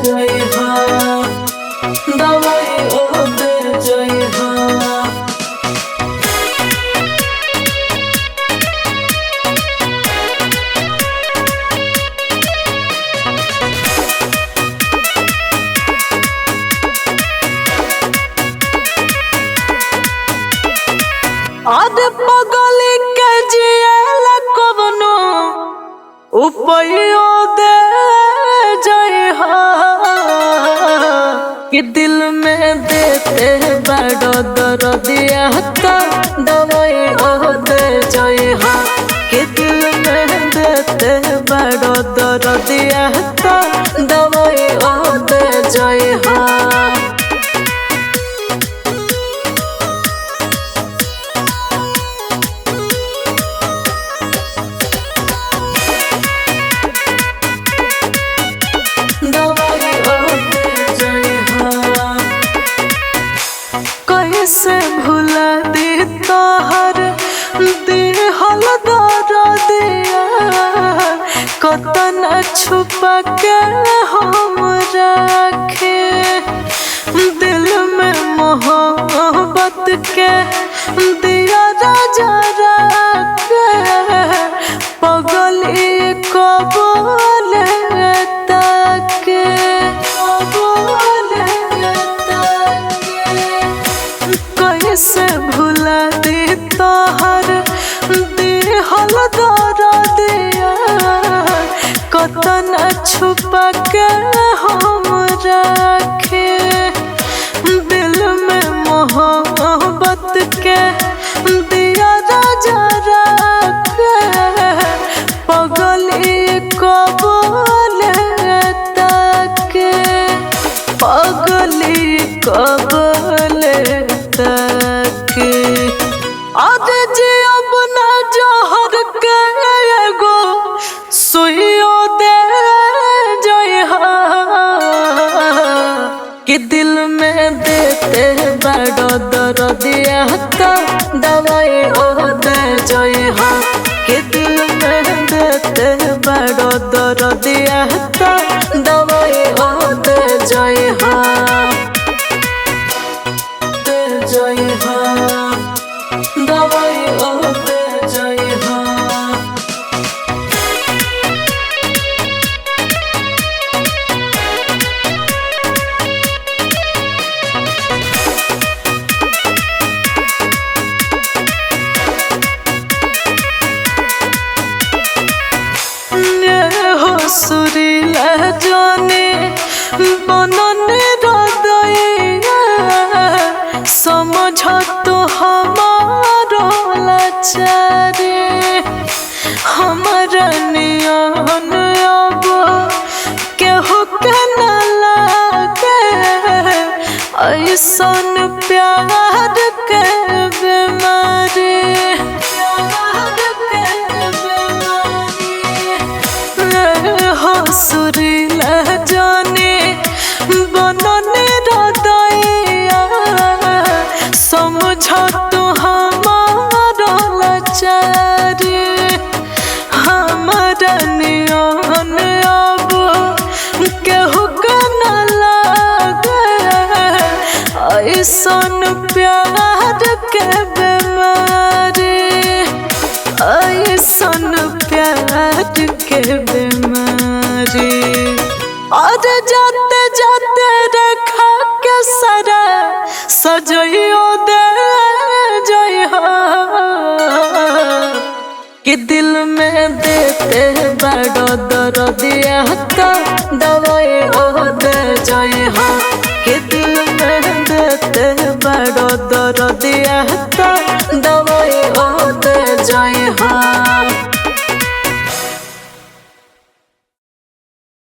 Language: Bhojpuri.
जइहा, दवाई ओ दे जइहा। अरे पगली के जियाला कवनो उपायो दे जइहा, कि दिल में देते बड़ो दर्दिया त दवाई ओ दे जइहा, कि दिल में देते बड़ो दर्दिया त दवाई ओ दे जइहा। दवाई ओ दे जइहा। कैसे भुला दी तोहर दिहल दर्दिया, कतना छुपा के हम रखे दिल में मोहब्बत के दिया राजा रखे, पगली कबूल तके, कबूल तके। कैसे भुला दी तोहर दिहल दर्दिया, कतना छुपा के हम रखे दिल में मोहब्बत के दिया राजा रखे, पगली कबूल तके, पगली कबूल तके। अरे जे अब ना जहर के एगो सुइयो दे जइहा, कि दिल में देते बड़ो दर्दिया त दवाई ओ दे जइहा, कि दिल में देते बड़ो दर्दिया त दवाई ओ दे जइहा, दे जइहा, दवाई ओ दे जइहा। हो सुरीला जाने बनने हृदय, समझ तो हमारो लाचारे, हमारा नियन अब केहू के न लागे, ऐसन प्यार के बीमारी, प्यार के बीमारी। हो सुरीला जाने बनने हृदय, समझ तो हमारो लाचारे, हमारा नियन अब केहू के न लागे, ऐसन प्यार के बीमारी, ऐसन प्यार के बीमारी। और जाते जाते रखा के सारा सजइयो दे जइहा, कि दिल में देते बड़ो दर्दिया त दवाई ओ दे जइहा, कि दिल में देते बड़ो दर्दिया त।